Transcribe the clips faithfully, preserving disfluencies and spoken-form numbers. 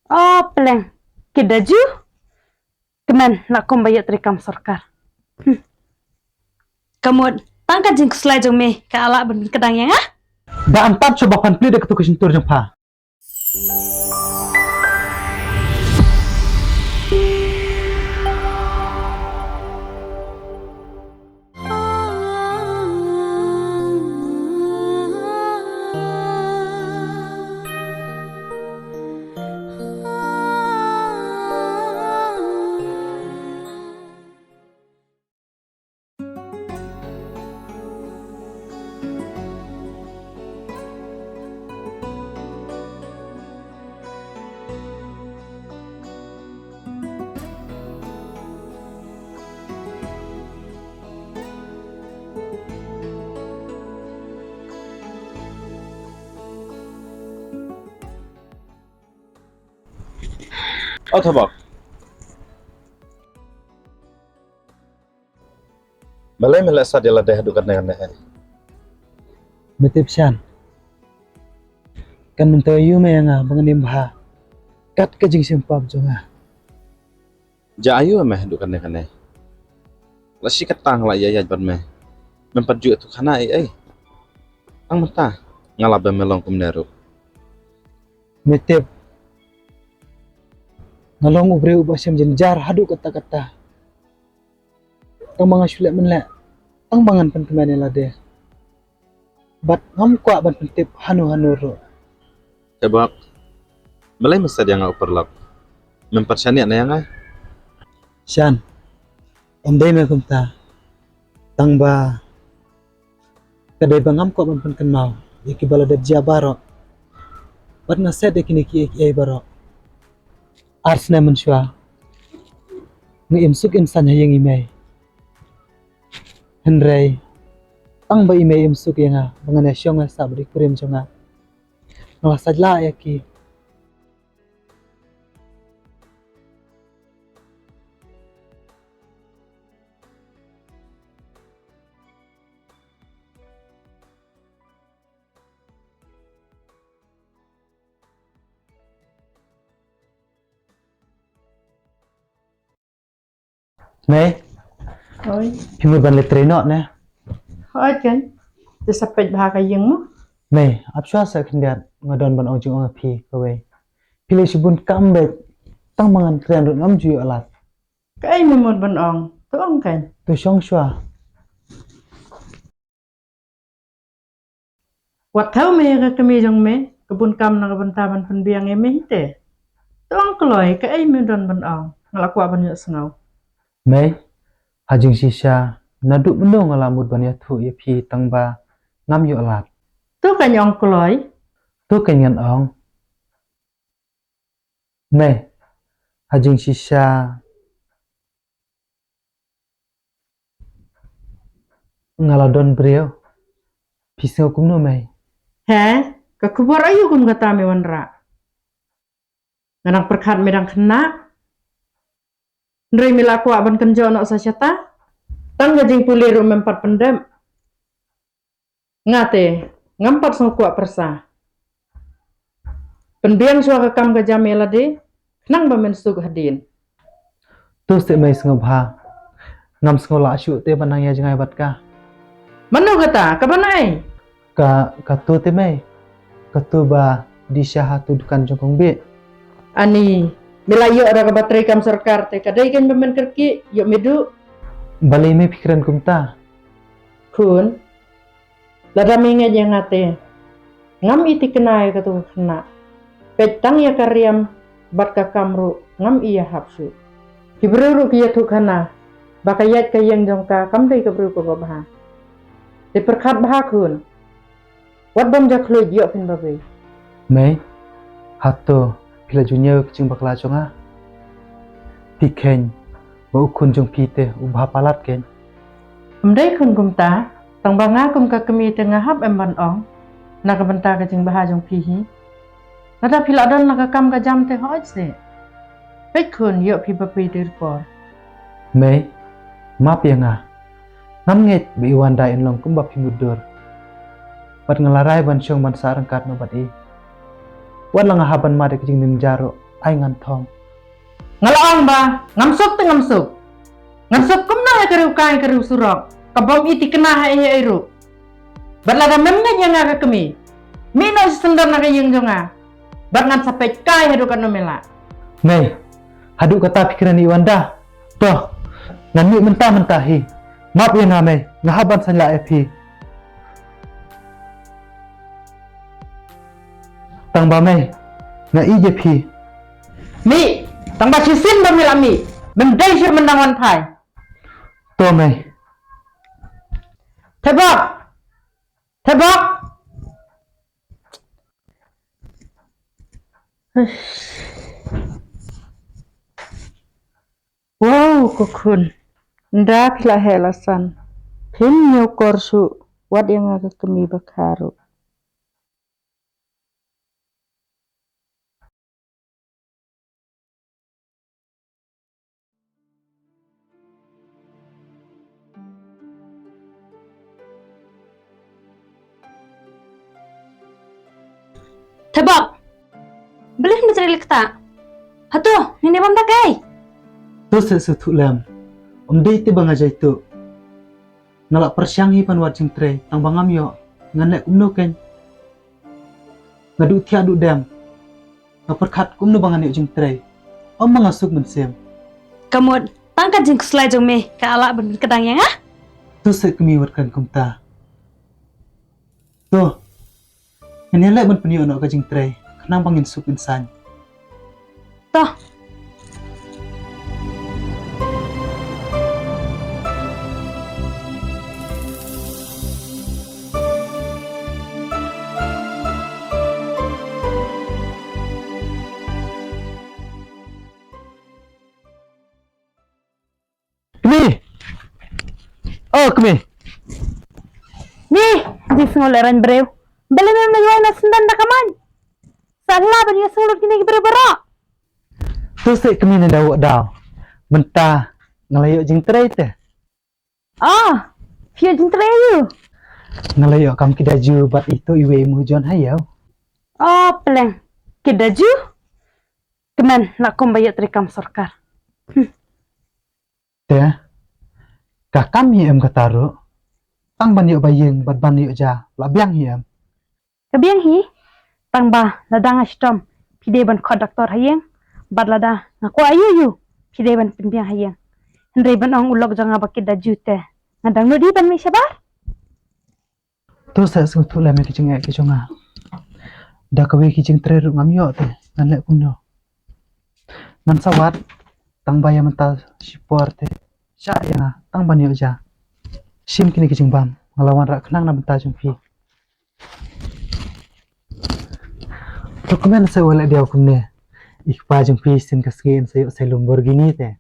O pleng, ki da ju kmen la kumba ïa treikam sorkar. Hmm. Ka mut tang ka jingkhuslai jong me ka lah ban kdang ïa nga. Da ym pat shuh ba phan plie da katu ka shyntur jong pha. O Thobok. Balei me la sat ïa lade haduh katne katne? Me tip Shan. Kan mynta ïa me ïa nga ba ngan im bha kat ka jingsngewbha jong nga. Ja aïu me haduh katne katne? La shi katta nga la ïaid ïaid bad me. Mem pat ju ïathuh khana ei ei. Tang mynta nga la ba me long kumne ruh. Me tip. Nga long u briew uba shem jynjar haduh katta katta. Tang ba nga shu leh mynleh, tang ba ngan pynkmen ïa lade. Bad ngam kwah ban pyntip hano hano ruh. Te bak, balei me sat ïa nga u paralok? Mem pat shaniah na ïa nga? Shan, ym dei me kumta. Tang ba ka dei ba ngam kwah ban pynkynmaw ïa kiba la dep jia baroh. Bad nga sat ïa kine kiei kiei baroh. Ar snem mynshuwa nga im suk im saiñ ha ïing i mei. Hynrei tang ba i mei im suk ïa nga ba ngan ïashong ïasah bad i kurim jong nga, nga la sait lah ïa ki. Mei. Oi. Phi mut ban leit trei noh ne? Hooid kan. Te sa peit bha ka ïing mo. Mei, ap shuwa sa khyndiat nga don ban ong jingong ïa phi kawei. Phi leh shibun kam beit, tang ba ngan kren ruh ngam ju ïoh lad. Kaei me mut ban ong? To ong kan. To shong shuwa. Wat thaw me ïa ka kmie jong me, ka bun kam na ka bynta ban pynbiang ïa me hi te. To ong kloi, kaei me don ban ong, nga la kwah ban ïohsngew. Mei, ha jingshisha, naduh mynno nga la mut ban ïathuh ïa phi tang ba ngam ïoh lad. To kan ong kloi. To kan ngan ong. Mei, ha jingshisha nga la don briew. Phi sngew kumno mei? He, ka khubor aïu kum kata me wanrah? Nga dang pyrkhat me dang khynnah. Hynrei me la kwah ban kynjoh noh sa shata. Tang ka jingpule ruh mem pat pyndep. Nga te, ngam pat sngewkwah pyrsa. Pynbiang shuwa ka kam ka jam ïa lade, khnang ba men suk hadien. To seh mei sngewbha. Ngam sngew lah shuh te ban nang ïa jngai bad ka. Mano kata, kaba nai? Ka, kato te mei. Kato ba die sha ha tu dukan jong kong Bih. Ani, me la ïoh da kaba trei kam sorkar te, ka dei kein ba men kyrkieh, ïoh me duh. Balei mei phi kren kumta? Khun, lada me ngeit ïa nga te, ngam i thikna ïa kato ka khynnah. Peit tang ïa ka riam bad ka kam ruh ngam i ïahap shuh. Ki briew ruh ki ïathuh khana ba ka ïaid ka ïeng jong ka kam dei ka briew kaba bha. Te pyrkhat bha khun. Wat bym ja khluid, ïoh phin ba bei. Mei, hato phi la ju ñiew ka jingbakla jong nga? Phi kheiñ ba u khun jong phi te u bha palat kein. Ym dei khun kumta, tang ba nga kum ka kmie te nga hap em ban ong na ka bynta ka jingbha jong phi hi. Lada phi la don la ka kam ka jam te hooid seh. Peit khun, ïoh phi ba phi dei por. Mei, map ïa nga. Ngam ngeit ba i Wanda in long kumba phi mutdur. Bad nga la rai ban shong ban sah ryngkat noh bad i. Wat la nga hap ban mad ïa ka jingjynjar ruh, ai ngan thong. Nga la ong ba ngam suk te ngam suk. Ngan suk kumno ïa ka riew kai ka riew surok, ka bym i thikna ha ei ei ruh. Bad lada mem ngeit ïa nga ka kmie, mih noh shisyndon na ka ïing jong nga. Bad ngan sa peit kai haduh katno me lah. Mei, haduh kata phi kren ïa i Wanda? To, ngan mih mynta mynta hi. Map ïa nga Mei, nga hap ban saiñ lah ïa phi. Tang ba Mei, nga ïeit ïa phi. Mih, tang ba shisien ba me lah mih. Mem dei shuh mynta ban wan phai. To Mei. Thebok. Thebok. Wow, ko khun. Nda phi la heh la san, phim ñiewkor shuh wat ïa nga ka kmie ba kha ruh. Thebok. Balei phin trei leh kata? Hato ngin ïa bam da kai? To seh seh thuh lem. Ym dei te ba nga jai tuh. Nga la pyrshang hi ban wad jingtrei tang ba ngam ïoh. Ngan leh kumno keiñ? Nga duh thiah duh dem. Nga pyrkhat kumno ba ngan ïoh jingtrei. Ym ma nga suk mynsiem. Ka mut tang ka jingkhuslai jong me ka lah ban pynkdang ïa nga? To seh kmie, wat kren kumta. To, ngin ïa leh ban pynïoh noh ka jingtrei khnang ba ngin suk ngin saiñ. To. Kmie! O kmie! Ni, jingsngew lehraiñ briew. Balei mem leit wai noh syndon da ka main? Sa lah ban ïohsngew lut kine ki briew baroh. To seh kmie, nda wad daw. Mynta nga la ïoh jingtrei te. Ah, phi ïoh jingtrei aïu? Nga la ïoh kam ki daju bad ito iwei i Muhjon ha ïew. Oh, pleng. Ki daju? Kmen, la kumba ïoh trei kam sorkar. Hm. Te ka kam hi em kata ruh? Tang ban ïoh ba ïing bad ban ïoh ja la biang hi em? Ka biang hi, tang ba lada nga shitom phi dei ban khot doktor ha ïing, bad lada nga kwah aïu aïu phi dei ban pynbiang ha ïing. Hynrei ban ong u lok jong nga ba ki daju te, nga dang nud hi ban mih shabar? To seh sngewthuh lem ïa ki jingeh ki jong nga. Da kawei ki jingtrei ruh ngam ïoh te ngan leh kumno? Ngan sa wad tang ba ïa mynta shipor te shah ïa nga tang ban ïoh ja. Shim kine ki jingbam, nga la wanrah khnang na bynta jong phi. To kmen, sa wan leh diaw kumne. I kpa jong phi sien ka sngi yn sa ïoh sa Lamborghini te.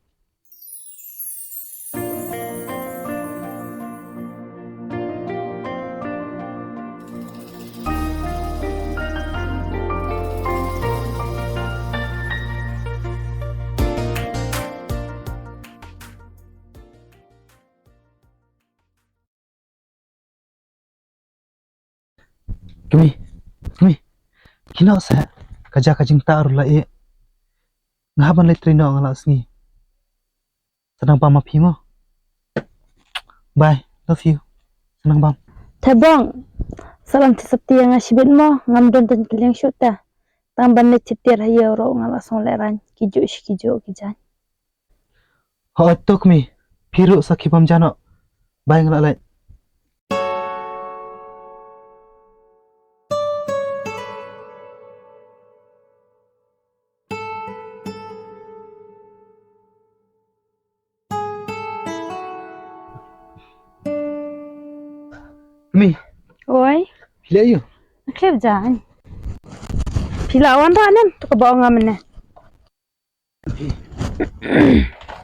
Kmie, kmie. Kino sa ka ja ka jingtah ruh la ïeh. Nga hap ban leit trei noh nga la sngi. Sa nang bam ma phi mo. Bye, love you. Sa nang bam. Thebok. Sa lam ti sap ti nga shibit mo, ngam don jan kylliang shuh ta. Tang ban leit ti tiar ha ïew ruh nga la song lehraiñ ki juh shi ki juh ki jaiñ. Hooid to kmie, phi ruh sa khie bam ja noh. Bye, nga la leit. Kmie. Oi. Phi leh aïu? Nga khlem jan. Phi la wanrah ne em? To kaba ong nga mynne.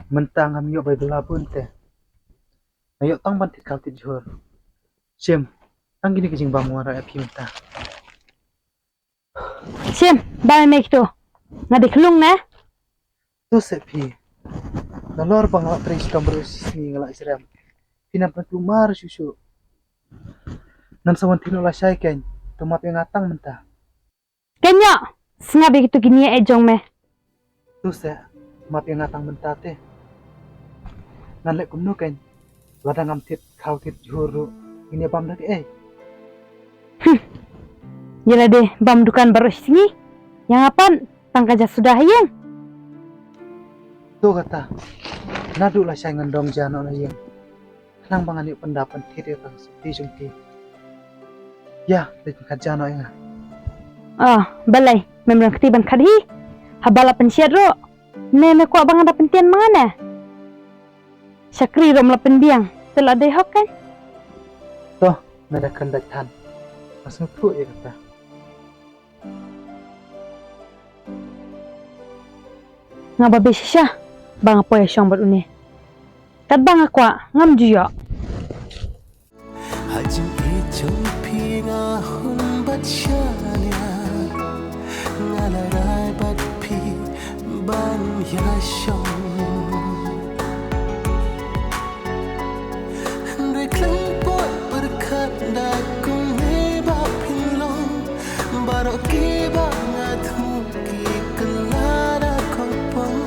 Mynta ngam ïoh bai bylla bun te. Nga ïoh tang ban thied khaw thied jhur. Shim, tang kine ki jingbam nga wanrah ïa phi mynta. Shim, bam ïa me kito. Nga dei khlung ne? To seh phi. Nalor ba nga la trei shitom ruh shi sngi nga la ïasyriem. Phi nang pynkulmar shuh shuh. Ngan sa wan thied noh lashai keiñ. To map ïa nga tang mynta. Keiñ ïoh, sngap ïa kito ki nia eh jong me. Nuse, map ïa nga tang mynta te. Ngan leh kumno kein? Lada ngam thied khaw thied jhur ruh, ngin ïa bam da kaei? Ïa lade bam dukan baroh shi sngi. Ïa nga pat tang ka ja suda ha ïing. To kata, naduh lashai ngan dang ja noh na ïing. Khnang ba ngan ïoh pyndap pynthied ïa ka sopti jong phi. Ïa, leit pynkhot ja noh ïa nga. Oh, balei? Mem rang kti ban khot hi. Haba la pynshit ruh. Ne me kwah ba nga da pyntian ma nga ne? Shakri ruh ym la pynbiang. Te la dei hok kan? To, me da kren da than. Nga sngewthuh ïa kata. Nga ba be shisha ba nga poi shong bad une. Katba nga kwah ngam ju ïoh. Ha jingïeit jong phi nga hun bad shaniah, nga la rai bad phi ban ïa shong. Hynrei khlem poi pyrkhat da kumne ba phin long, baroh kiba nga thmu ki kylla da kongpong.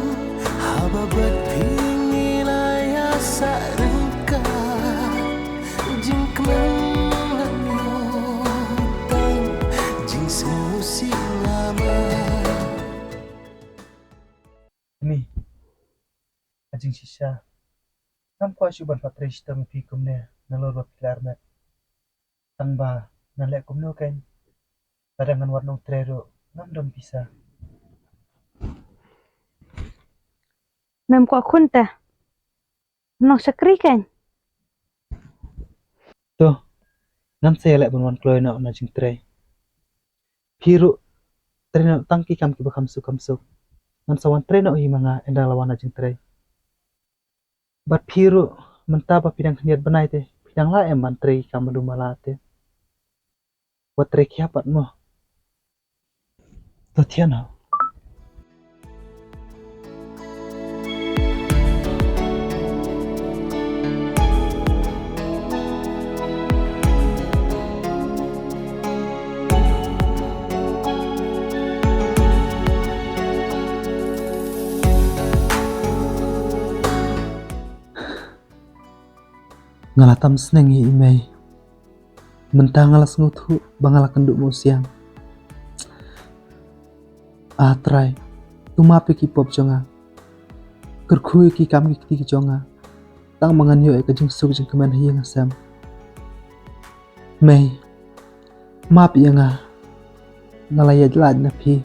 Haba bad phi ngi la ïa sah ryngkat, jingkmen ngam ïoh tang, jingsngewsih nga ma. Ni, ha jingshisha ngam kwah shuh ban pat trei shitom ïa phi kumne nalor ba phi la armet. Tang ba ngan leh kumno kein? Lada ngan wad nongtrei ruh ngam don pisa. Mem kwah khun te. Nong shakri kein. To, ngan sa ïaleh ban wan kloi noh na jingtrei. Phi ruh trei noh tang ki kam kiba kham suk kham suk. Ngan sa wan trei noh hi ma nga ynda la wan na jingtrei. Bad phi ruh mynta ba phi dang khyndiat bnai te, phi dang lah em ban trei ki kam ba dum ba lah te? Wat trei khia pat mo. To thiah noh. Nga la tam sneng ïa i mei. Mynta nga la sngewthuh ba nga la kynduh muhsiang. Ah Trai, to map ïa ki pop jong nga. Kyrkhu ïa ki kam ki kti ki jong nga. Tang ba ngan ïoh ïa ka jingsuk jingkmen ha ïing ha sem. Mei, map ïa nga. Nga la ïaid lait na phi.